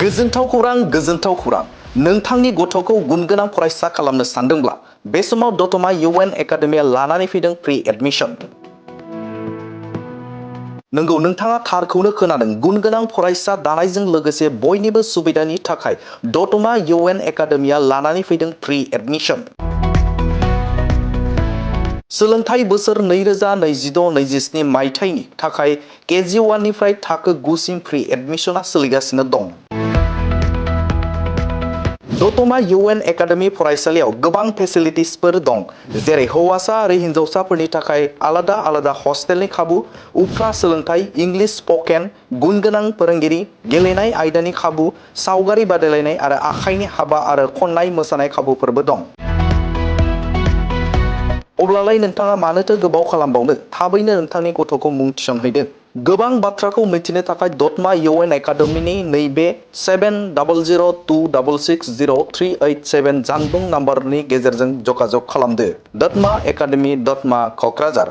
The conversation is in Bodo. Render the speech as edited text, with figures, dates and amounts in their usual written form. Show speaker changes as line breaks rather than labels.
गोजोनथाव खौरां नोंथांनि गथ'खौ गुनगोनां फरायसा खालामनो सानदोंब्ला बे समाव दतमा UN एकाडेमिया लानानै फैदों प्रि एडमिशन। नंगौ, नोंथाङा थारखौनो खोनादों। गुनगोनां फरायसा दानायजों लोगोसे बयनिबो सुबिदानि थाखाय दतमा UN एकाडेमिया लानानै फैदों प्रि एडमिशन। सोलोंथाइ बोसोर 2026-27 मायथाइनि थाखाय KG 1 निफ्राय थाखो 9 सिम प्रि एडमिशना सोलिगासिनो दं। दतमा UN एकाडेमि फरायसालियाव गोबां फेसिलिटिसफोर दं, जेरै हौवासा आरो हिन्जावसाफोरनि थाखाय आलादा हस्टेलनि खाबु, उफ्रा सोलोंथाइ, इंलिश स्पकेन, गुनगोनां फोरोंगिरि, गेलेनाय आयदानि खाबु, सावगारि बादायलायनाय आरो आखाइनि हाबा आरो खननाय मोसानाय खाबुफोरबो दं। अब्लालाय नोंथाङा मानोथो गोबाव खालामबावनो? थाबैनो नोंथांनि गथ'खौ मुं थिसनहैदो। गोबां बाथ्राखौ मिथिनो थाखाय दतमा UN एकाडेमिनि नैबे 7002660387 जानबुं नाम्बारनि गेजेरजों जगाजग खालामदो। दतमा एकाडेमि, दतमा, क'क्राझार।